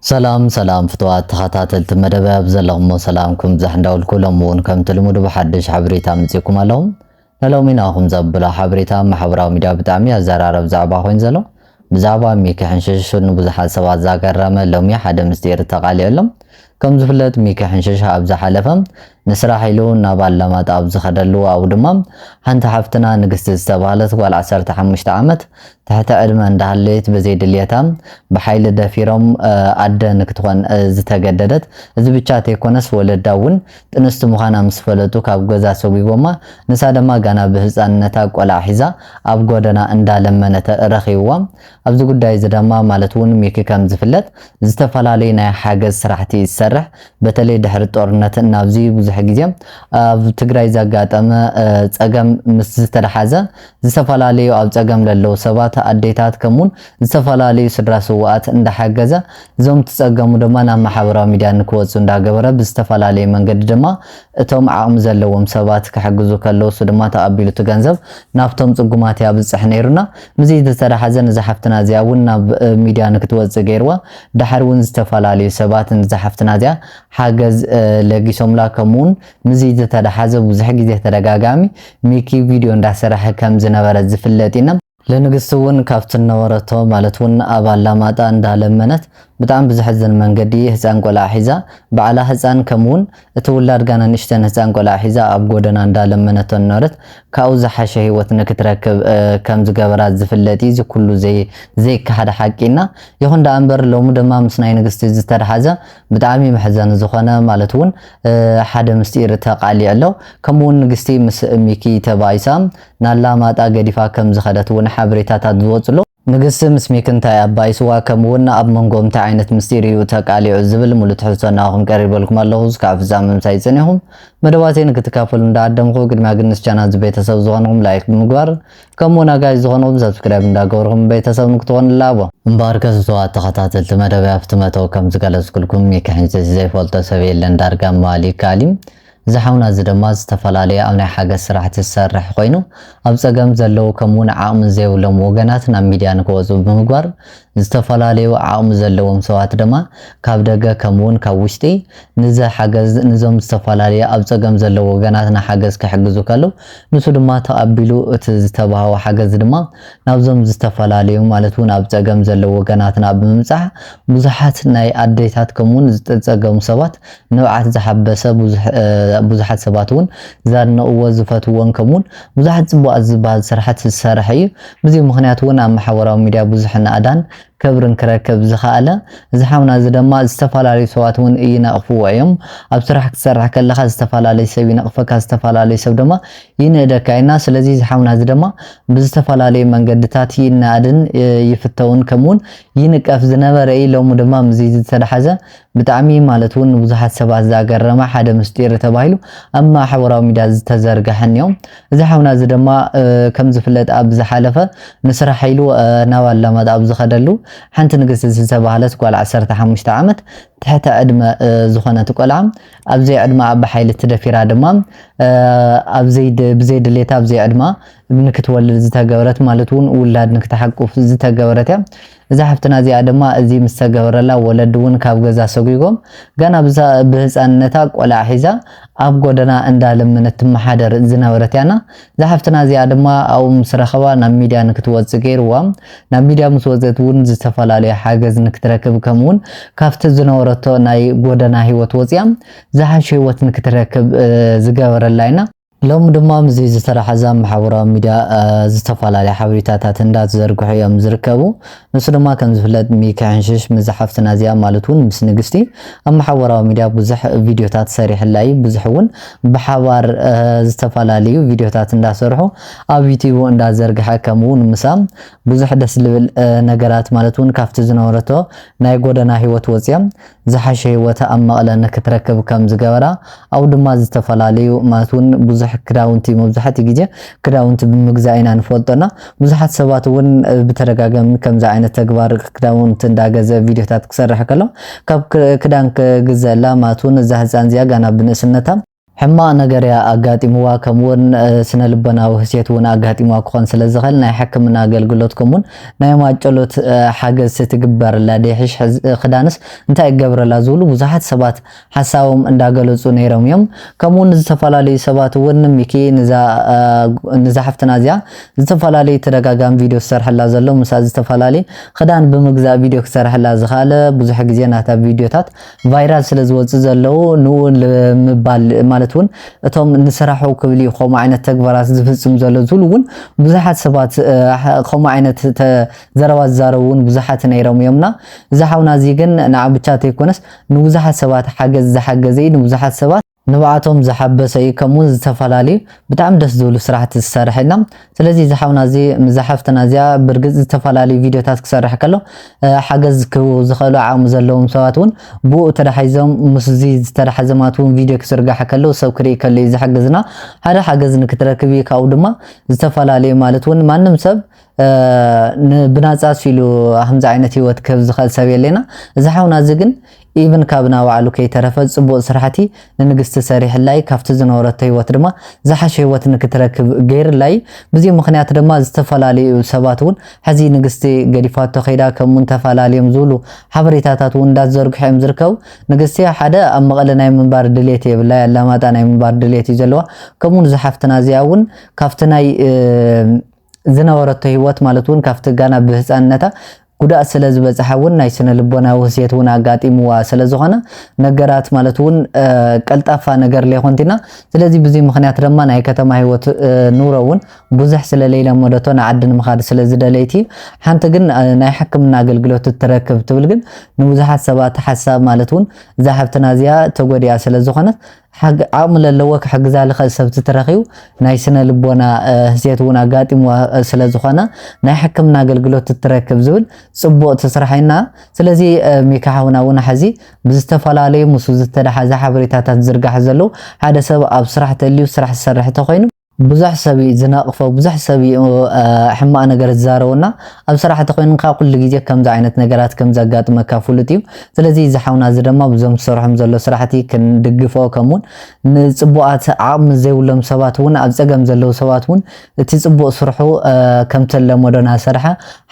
ሰላም ሰላም ፍትዋት ተኸታተልቲ መደበ ኣብ ዘለኹሞ ሰላምኩም ብዛሕ እንዳውልኩ ሎም እውን ከምቲ ልሙድ ብሓድሽ ሓበሬታ መጺእኩም ኣለኹም። ንሎሚ ናኹም ዘብሎ ሓበሬታ ማሕበራዊ ሚድያ ብጣዕሚ ኣዘራረብ ዛዕባ ኮይኑ ዘሎ ብዛዕባ ሚኪ ሕንሽሽ ንብዙሓት ሰባት ዛገረመ ሎሚ ሓደ ምስጢር ተቓሊዑ ኣሎ። ከም ዝፍለጥ ሚኪ ሕንሽሽ ኣብ ዝሓለፈ ንስራሕ ኢሉ ናብ ኣላማጣ ኣብ ዝኸደሉ ኣብኡ ድማ ሓንቲ ሓፍትና ንግስቲ ዝተባህለት ጓል ዓሰርተ ሓሙሽተ ዓመት ትሕቲ ዕድመ እንዳሃለየት ብዘይ ድልየታ ብሓይሊ ደፊሮም ኣደ ንክትኾን ዝተገደደት። እዚ ብቻ ተይኮነስ ወለዳ እውን ጥንስቲ ምዃና ምስ ፈለጡ ካብ ገዛ ሰጒጎማ። ንሳ ድማ ጋና ብህፃንነታ ቆልዓ ሒዛ ኣብ ጎደና እንዳለመነት ረኺብዋ። ኣብዚ ጉዳይ እዚ ድማ ማለት እውን ሚኪ ከም ዝፍለጥ ዝተፈላለዩ ናይ ሓገዝ ስራሕቲ ዝሰርሕ በተለይ ድሕሪ ጦርነት እናብዚ ብዙሕ ግዜ ኣብ ትግራይ ዘጋጠመ ፀገም ምስ ዝተደሓዘ ዝተፈላለዩ ኣብ ፀገም ለለዉ ሰባት ኣዴታት ከምኡውን ዝተፈላለዩ ስድራ ስውኣት እንዳሓገዘ እዞም ትፀገሙ ድማ ናብ ማሕበራዊ ሚድያ ንክወፁ እንዳገበረ ብዝተፈላለየ መንገዲ ድማ እቶም ዓቕሚ ዘለዎም ሰባት ክሕግዙ ከለዉ እሱ ድማ ተቐቢሉ እቲ ገንዘብ ናብቶም ፅጉማት ያብፅሕ ነይሩና። ምዚ ዝተደሓዘ ንዛ ሓፍትና እዚኣ እውን ናብ ሚድያ ንክትወፅእ ገይርዋ። ድሓር እውን ዝተፈላለዩ ሰባት ንዛ ሓፍትና እዚኣ ሓገዝ ለጊሶምላ። ከምኡውን ምዚ ዝተደሓዘ ብዙሕ ግዜ ተደጋጋሚ ሚኪ ቪድዮ እንዳሰራሐ ከም ዝነበረ ዝፍለጥ ኢና። ለንግስቲ እውን ካብቲ ነበረቶ ማለት እውን ኣብ ኣላማጣ እንዳለመነት ብጣዕሚ ብዘሕዝን መንገዲ ህፃን ቆልዓ ሒዛ ባዕላ ህፃን ከምኡውን እቲ ውላድ ጋና ንእሽተን ህፃን ቆልዓ ሒዛ ኣብ ጎደና እንዳለመነቶ ነበረት። ካብኡ ዝሓሸ ህይወት ንክትረክብ ከም ዝገበራት ዝፍለጥ እዩ። እዚ ኩሉ ዘይከሓደ ሓቂ ኢና። ይኹን ደኣ እምበር ሎሚ ድማ ምስ ናይ ንግስቲ ዝተደሓዘ ብጣዕሚ መሕዘኒ ዝኾነ ማለት እውን ሓደ ምስጢር ተቃሊዑ ኣሎ። ከምኡ እውን ንግስቲ ምስ ሚኪ ተባኢሳ ናላማጣ ገዲፋ ከም ዝኸደት እውን ሓበሬታታት ዝወፅሉ። ንግስቲ ምስ ሚኪ እንታይ ኣባኢስዋ ከምኡ እውን ኣብ መንጎ እንታይ ዓይነት ምስጢር እዩ ተቃሊዑ ዝብል ሙሉ ትሕዝቶ ናኹም ቀሪበልኩም ኣለኹ። እስካብ ፍጻመ ምሳይ ጸኒኹም መደባተይ ንክትካፈሉ እንዳዓደምኩ ቅድሚያ ግን ንስ ቻናል እዚ ቤተሰብ ዝኾንኹም ላይክ ብምግባር ከምኡ ናጋይ ዝኾንኹም ሰብስክራይብ እንዳገበርኩም ቤተሰብ ንክትኾኑ ላቦ። እምበኣርከስ ፍትዋት ተኸታተልቲ መደብ ኣብቲ መተው ከም ዝገለጽኩልኩም ሚኪ ሕንሽሽ ዘይፈልጦ ሰብ የለን ዳርጋ ማሊክ ኣሊም። እዚ ሓውና እዚ ድማ ዝተፈላለዩ ኣብ ናይ ሓገዝ ስራሕቲ ዝሰርሕ ኮይኑ ኣብ ጸገም ዘለዉ ከምኡውን ዓቕሚ ዘይብሎም ወገናት ናብ ሚድያ ንክወፁ ብምግባር ዝተፈላለዩ ዓቕሚ ዘለዎም ሰባት ድማ ካብ ደገ ከምኡውን ካብ ውሽጢ ንዚ ሓገዝ ንዞም ዝተፈላለዩ ኣብ ጸገም ዘለዉ ወገናትና ሓገዝ ክሕግዙ ከለዉ ንሱ ድማ ተቐቢሉ እቲ ዝተባህወ ሓገዝ ድማ ናብዞም ዝተፈላለዩ ማለት እውን ኣብ ጸገም ዘለዉ ወገናትና ብምብጻሕ ብዙሓት ናይ ኣዴታት ከምኡውን ዝጸገሙ ሰባት ንብዓት ዝሓበሰ ብዙሓት ሰባት እውን ዘድንቕዎ ዝፈትዎን ከምኡውን ብዙሓት ጽቡቓት ዝበሃል ስራሕቲ ዝሰርሕ እዩ። ብዚ ምኽንያት እውን ኣብ ማሕበራዊ ሚድያ ብዙሕ ናእዳን ክብርን ክረክብ ዝኸኣለ እዚ ሓውና እዚ ድማ ዝተፈላለዩ ሰባት እውን ይነቕፍዎ እዮም። ኣብ ስራሕ ክትሰርሕ ከለኻ ዝተፈላለዩ ሰብ ይነቕፈካ፣ ዝተፈላለዩ ሰብ ድማ ይንእደካ ኢና። ስለዚ እዚ ሓውና እዚ ድማ ብዝተፈላለየ መንገድታት ይናድን ይፍተውን ከምኡውን ይንቀፍ ዝነበረ እዩ። ሎሚ ድማ ምዚ ዝተደሓዘ ብጣዕሚ ማለት እውን ንብዙሓት ሰባት ዘገረመ ሓደ ምስጢር ተባሂሉ ኣብ ማሕበራዊ ሚድያ ዝተዘርግሐ እኒኦ። እዚ ሓውና እዚ ድማ ከም ዝፍለጥ ኣብ ዝሓለፈ ንስራሕ ኢሉ ናብ ኣላማጣ ኣብ ዝኸደሉ ሓንቲ ንግስቲ ዝተባህለት ጓል ዓሰርተ ሓሙሽተ ዓመት ትሕቲ ዕድመ ዝኾነት ቆልዓ ኣብዘይ ዕድማ ብሓይሊ ተደፊራ ድማ ኣብዘይ ብዘይ ድሌታ ኣብዘይ ዕድማ ንክትወልድ ዝተገበረት ማለት እውን ውላድ ንክትሓቁፍ ዝተገበረት እያ። እዛ ሓፍትና እዚኣ ድማ እዚ ምስ ተገበረላ ወለዲ እውን ካብ ገዛ ሰጒጎም ገና ብዛ- ብህፃንነታ ቆልዓ ሒዛ ኣብ ጎደና እንዳለመነት ትመሓደር ዝነበረት እያና። እዛ ሓፍትና እዚኣ ድማ ኣብኡ ምስ ረኸባ ናብ ሚድያ ንክትወፅእ ገይርዋ። ናብ ሚድያ ምስ ወፀት እውን ዝተፈላለዩ ሓገዝ ንክትረክብ ከምኡውን ካብቲ ዝነበረቶ ናይ ጎደና ህይወት ወፅያ ዝሓሸ ህይወት ንክትረክብ ዝገበረላ ኢና። ሎሚ ድማ ምስዚ ዝተተሓሓዘ ኣብ ማሕበራዊ ሚድያ ዝተፈላለዩ ሓበሬታታት እንዳተዘርግሑ እዮም ዝርከቡ። ንሱ ድማ ከም ዝፍለጥ ሚኪ ሕንሽሽ ምስ ሓፍትና እዚኣ ማለት እውን ምስ ንግስቲ ኣብ ማሕበራዊ ሚድያ ብዙሕ ቪድዮታት ሰሪሕላ እዩ። ብዙሕ እውን ብሓባር ዝተፈላለዩ ቪድዮታት እንዳሰርሑ ኣብ ዩቲቡ እንዳዘርግሐ ከምኡ እውን ምሳ ብዙሕ ደስ ልብል ነገራት ማለት እውን ካብቲ ዝነበረቶ ናይ ጎደና ህይወት ወፅያ ዝሓሸ ህይወት ኣብ መቐለ ንክትረክብ ከም ዝገበራ ኣብኡ ድማ ዝተፈላለዩ ማለት እውን ብዙሕ ክዳውንቲ መብዛሕትኡ ግዜ ክዳውንቲ ብምግዛእ ኢና ንፈልጦና። ብዙሓት ሰባት እውን ብተደጋጋሚ ከምዚ ዓይነት ተግባር ክዳውንቲ እንዳገዘ ቪድዮታት ክሰርሕ ከሎ ካብ ክዳን ክግዘላ ማለት እውን እዛ ህፃን እዚኣ ጋና ብንእስነታ ሕማቕ ነገር እያ ኣጋጢምዋ፣ ከምኡውን ስነ ልቦናዊ ህስየት እውን ኣጋጢምዋ ክኾን ስለ ዝኽእል ናይ ሕክምና ኣገልግሎት ከምኡውን ናይ ማጨሎት ሓገዝ ትግበርላ ዶ ይሕሽ፣ ክዳንስ እንታይ ይገብረላ ዝብሉ ብዙሓት ሰባት ሓሳቦም እንዳገለጹ ነይሮም እዮም። ከምኡውን ዝተፈላለዩ ሰባት እውን ሚኪ ንዛ ሓፍትና እዚኣ ዝተፈላለዩ ተደጋጋሚ ቪድዮ ዝሰርሐላ ዘሎ፣ ምሳ ዝተፈላለዩ ክዳን ብምግዛእ ቪድዮ ክሰርሐላ ዝኽኣለ፣ ብዙሕ ግዜ ናታ ቪድዮታት ቫይራል ስለ ዝወጽእ ዘለዉ ንኡ ንምባል ማለት እውን እቶም ንስራሑ ክብል እዩ ከምኡ ዓይነት ተግባራት ዝፍጽም ዘሎ ዝብሉ እውን ብዙሓት ሰባት ከምኡ ዓይነት ዘረባ ዝዛረቡ እውን ብዙሓት ነይሮም እዮምና። እዚ ሓውና እዚ ግን ንዓ ብቻ ተይኮነስ ንብዙሓት ሰባት ሓገዝ ዝሓገዘ እዩ፣ ንብዙሓት ሰባት ንብዓቶም ዝሓበሰ እዩ። ከምኡውን ዝተፈላለዩ ብጣዕሚ ደስ ዝብሉ ስራሕቲ ዝሰርሕ ኢና። ስለዚ እዚ ሓውና እዚ ምስ ሓፍትና እዚኣ ብርግፅ ዝተፈላለዩ ቪድዮታት ክሰርሕ ከሎ ሓገዝ ክህቡ ዝኽእሉ ዓቕሚ ዘለዎም ሰባት እውን ብኡ ተዳሒዞም ምስዚ ዝተዳሓዘማት እውን ቪድዮ ክዝርጋሕ ከለዉ ሰብ ክርኢ ከሎ እዩ ዝሕግዝና። ሓደ ሓገዝ ንክትረክብ እዩ። ካብኡ ድማ ዝተፈላለዩ ማለት እውን ማንም ሰብ ብናፃ ሲሉ ከምዚ ዓይነት ህይወት ክህብ ዝኽእል ሰብ የለና። እዚ ሓውና እዚ ግን ኢቭን ካብ ናባዕሉ ከይተረፈ ፅቡቕ ስራሕቲ ንንግስቲ ሰሪሕላይ ካብቲ ዝነበረቶ ህይወት ድማ ዝሓሸ ህይወት ንክትረክብ ገይርላይ። ብዚ ምክንያት ድማ ዝተፈላለዩ ሰባት እውን ሕዚ ንግስቲ ገዲፋቶ ከይዳ ከምኡን ተፈላለዮም ዝብሉ ሓበሬታታት እውን እንዳተዘርግሑ እዮም ዝርከቡ። ንግስቲ ሓደ ኣብ መቐለ ናይ ምንባር ድሌት የብላይ፣ ኣላማጣ ናይ ምንባር ድሌት እዩ ዘለዋ። ከምኡን ዝሓፍትና እዚኣ እውን ካብቲ ናይ ዝነበረቶ ህይወት ማለት እውን ካብቲ ጋና ብህፃንነታ ጉድኣት ስለ ዝበፅሓ እውን ናይ ስነ ልቦናዊ ህስየት እውን ኣጋጢምዋ ስለ ዝኾነ ነገራት ማለት እውን ቀልጣፋ ነገር ለይኮንቲና። ስለዚ ብዙይ ምክንያት ድማ ናይ ከተማ ህይወት ኑሮ እውን ብዙሕ ስለ ለይለመደቶ ንዓዲ ንምኻድ ስለ ዝደለይቲ ሓንቲ ግን ናይ ሕክምና ኣገልግሎት እትረክብ ትብል ግን ንብዙሓት ሰባት ሓሳብ ማለት እውን እዛ ሓፍትና እዚኣ ተጎዲኣ ስለ ዝኾነት ዓቕሚ ለለዎ ክሕግዛ ልኽእል ሰብ ትረኺቡ ናይ ስነ ልቦና ህስየት እውን ኣጋጢምዋ ስለ ዝኾነ ናይ ሕክምና ኣገልግሎት ትረክብ ዝብል ፅቡቕ ትስራሕ ኢና። ስለዚ ሚካ ሓውና እውን ሕዚ ብዝተፈላለዩ ምስ ዝተዳሓዘ ሓበሬታታት ዝርጋሕ ዘለዉ ሓደ ሰብ ኣብ ስራሕ ተልዩ ስራሕ ዝሰርሕ ተኾይኑ ብዙሕ ሰብ እዩ ዝነቕፎ፣ ብዙሕ ሰብ እዩ ሕማቕ ነገር ዝዛረበና። ኣብ ስራሕ ተኾይንካ ኩሉ ግዜ ከምዚ ዓይነት ነገራት ከም ዘጋጥመካ ፍሉጥ እዩ። ስለዚ እዚ ሓውና እዚ ድማ ብዞም ዝሰርሖም ዘሎ ስራሕቲ ክንድግፎ ከምኡውን ንፅቡቓት ዓቕሚ ዘይብሎም ሰባት እውን ኣብ ፀገም ዘለዉ ሰባት እውን እቲ ፅቡቕ ስርሑ ከም ተለመዶ እናሰርሐ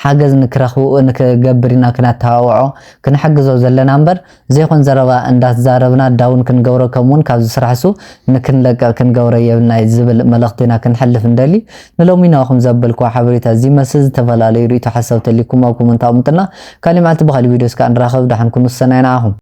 ሓገዝ ንክረኽቡ ንክገብር ኢና ክነተባብዖ ክንሕግዞ ዘለና እምበር ዘይኮን ዘረባ እንዳተዛረብና ዳውን ክንገብሮ ከምኡውን ካብዚ ስራሕ እሱ ንክንለቀቕ ክንገብሮ የብልና ዝብል መልእኽቲ ኢና ክንሕልፍ እንደሊ። ንሎሚ ናኹም ዘበልኩ ሓበሬታ እዚ መስል ዝተፈላለዩ ርእይቶ ሓሳብ ተሊኩም ኣብ ኮመንት ኣቕምጥና። ካሊእ መዓልቲ ብኻሊእ ቪድዮ እስካ ንራኸብ። ደሓን ኩኑ ሰናይ ንዓኹም።